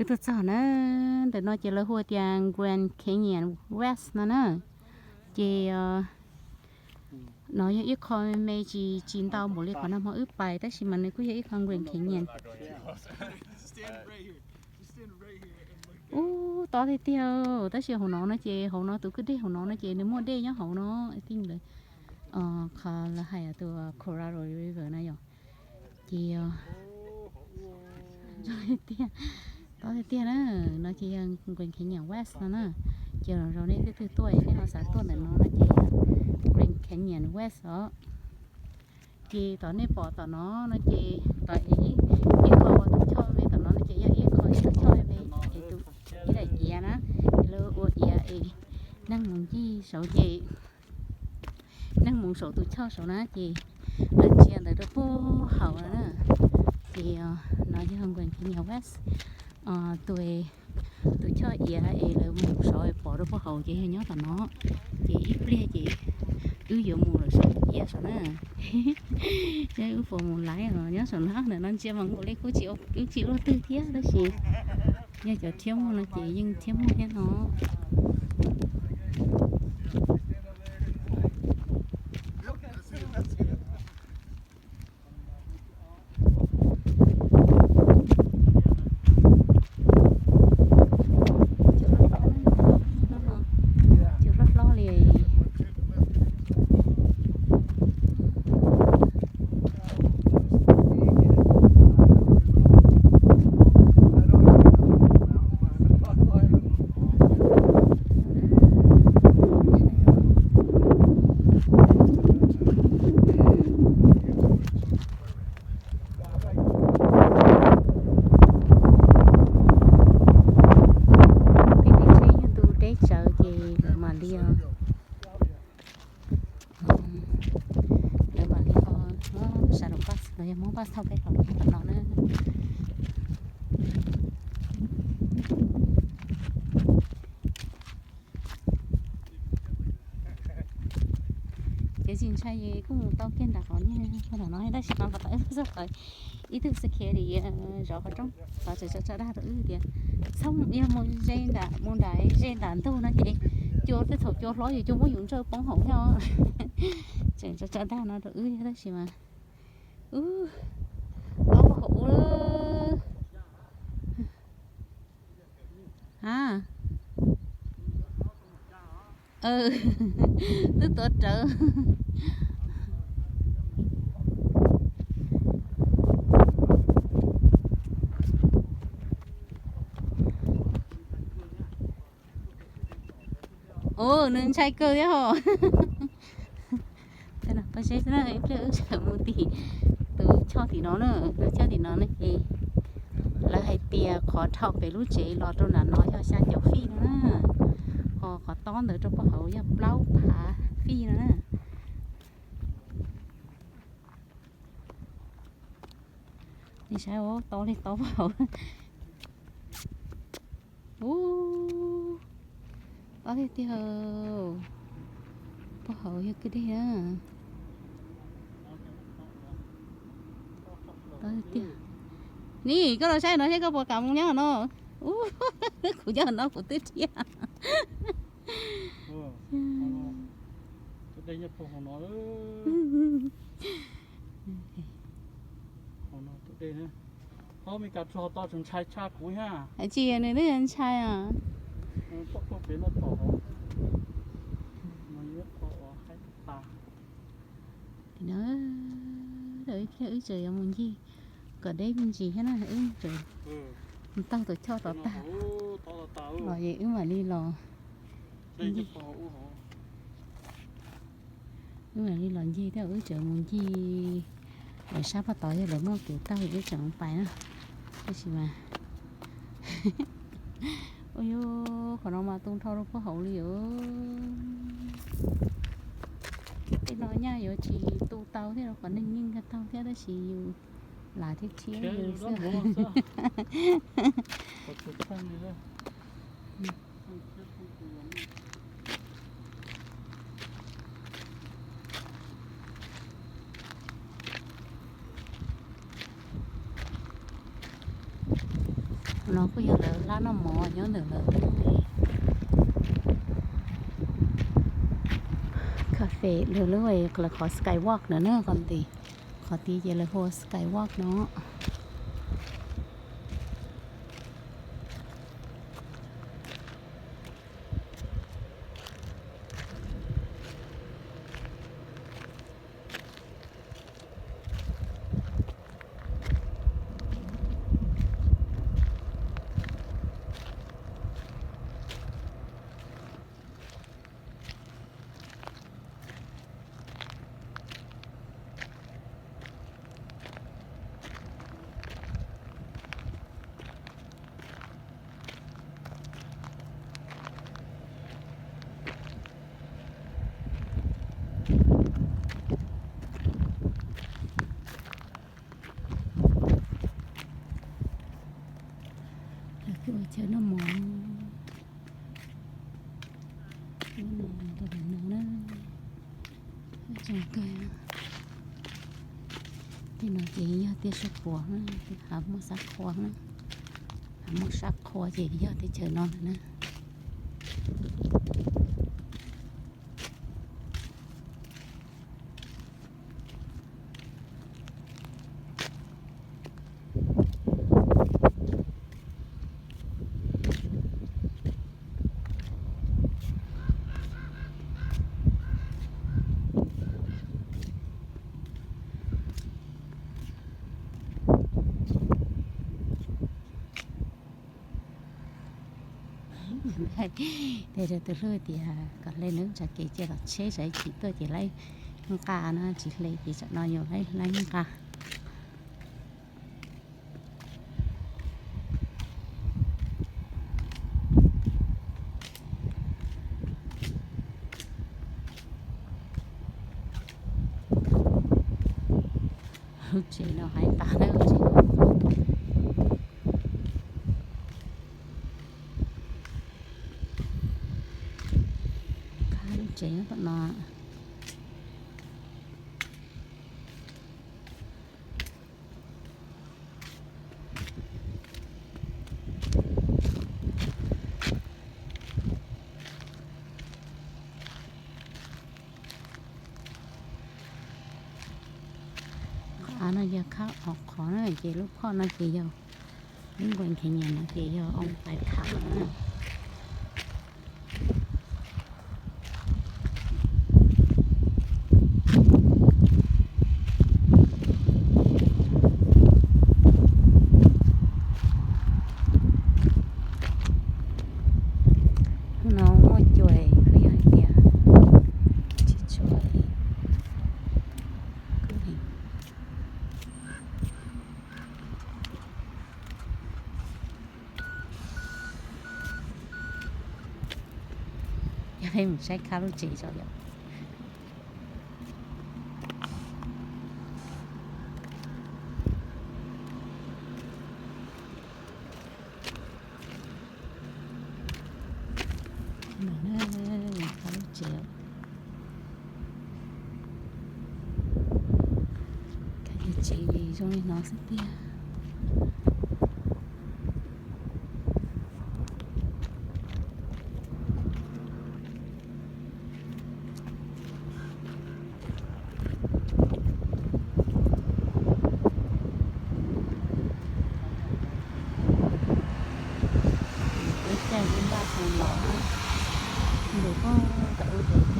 Wb tuaj txog na, ntawm no ces lawv hu tias Grand Canyon West no na. Ces no yog ib qho me me tsis tsis ntau npaum li qhov nag hmo wb pais, tab sis mas nws kuj yog ib qho Grand Canyon. Ub, tob tiag tiag, tab sis hauv no no ces hauv no tus kwj deg hauv no no ces nws muaj dej nyob hauv no, tij lawv qhov lawv hais tus Colorado River na yom. Ces tiag, tob tiag tiag na. No ces yog Grand Canyon West no na. Ces los zaum nej twg twg tuaj nej ho xav tuaj ntawm no no ces Grand Canyon West os. Ces tom nej pom tom no no ces tom ib qho tus choj me tom no no ces yog ib qho tus choj me es tus ib daim iav na, es lawv ua iav es neeg mus ncig saud ces neeg mus saum tus choj saud na ces lawv ntsia ntawd rau puag hauv no na. Ces no yog Grand Canyon West, tus tus choj iav es lawv mus saud pom rau puag hauv ces yog nyob tom no. Ces ib pliag ces wb yuav mus lawm saum iav saud na. Seb wb puas mus laib os, nyob saum no ntawm no ntsia mas nkaus li kuj tsis, wb tsis luaj twg thiab tab sis yog cov thiab muaj no ces yeej thiab muaj thiab no. Cua hlob hlob li. Peb teb tsheb yeej ntu deb tsawv ces lawv mam li, lawv mam li ho muab sav lub pas los yog muab pas thauj peb los tom no na. Ces tsis ntshai es kuj mus tau kiag nram qhov niag qhov no tab sis mas pom tau wb txog qhov ib tug security zov qhov rooj, qhov tseem tso tso dag rau wb tias txhob, yog mus ze nram, mus nram ze nram ntug no ces cua, tej thaum cua hlob yus cua muab yus ntsawj poob hauv thiab. Tseem tso tso dag no rau wb thiab tab sis mas ub, tob hauv ub. A, twb tuav rawv. Ua, nws ntshai kawg thiab hos. Peb seb ib pliag wb tseem mus tim tus choj tim no na, tus choj tim no na ces lawv hais tias qhov dhau pem lub tsev los rau nram no yog xya caum fij no na, ho qhov tob ntawd rau puag hauv yog plaub phav fij no na. Nej saib, tob li tob puag hauv. Ub, tob tiag tiag. Puag hauv yog kwj deg na. Tob tiag tiag. Nim koj los saib no seb koj puas kam mus nyob no. Ub, kuv nyob no kuv twb thiab. Tus dej nyob puag hauv no. Hauv no tus dej. Ho Mes Kas txog to tseem ntshai tshaj kuv thiab. Tsis, nws twb ntshai os. Pem no tom, no ib qho uas haib tas. Tim no, wb tseem yuav mus ncig kom deb me ntsis thiab na, wb tseem mus taug tus choj tod tag los es wb mam li los. Wb mam li los ncig thiab, wb tseem mus ncig lawv sab paj tod, yog lawv muaj kev taug wb tseem mus pais na. Tab sis mas, ua yus, qhov no mas tu nrho rau puag hauv li os. Tej no nyaj yuav tsis tu tau thiab, qhov neeg yeej nkag taug thiab tab sis yus lam thiab thiab yus xwb. No kuj yog lawv lab noj mov nyob ntawm lawv cafe, lawv lub, lawv qhov Skywalk na, qhov tid, qhov tid ces lawv hu ua Skywalk no. Lawv kuj ua chaw noj mov, noj mov rau lawv no na. Zoo kawg. Tej no ces yog tiaj sab puas na, hav muaj sab qhua na, hav muaj sab qhua ces yog teb chaws no lawm na. Hais rau tus hlub tias kom hle nws tsav kev cia kom tsheb sawv tsis tuaj ces laib nqa no, tsis hle ces tsam no yuav laib laib nqa. Lub tsev no hais tas lawm, lub tsev, qab lub tsev nyob tom no. Qhov av no yog khab ov qhov na, ces lub phoj no ces yog, lub nkuaj nkhee nyiam no ces yog oo tais tham na. Hnub no muaj cua, kuj yog hais tias tsis tshua kub heev. Yog peb mus saib khab lub tsev tso yom. Khab lub tsev, khab lub tsev zoo li no xwb tiag. Ib caij lub npaj hu los, ntu poj tom ub ces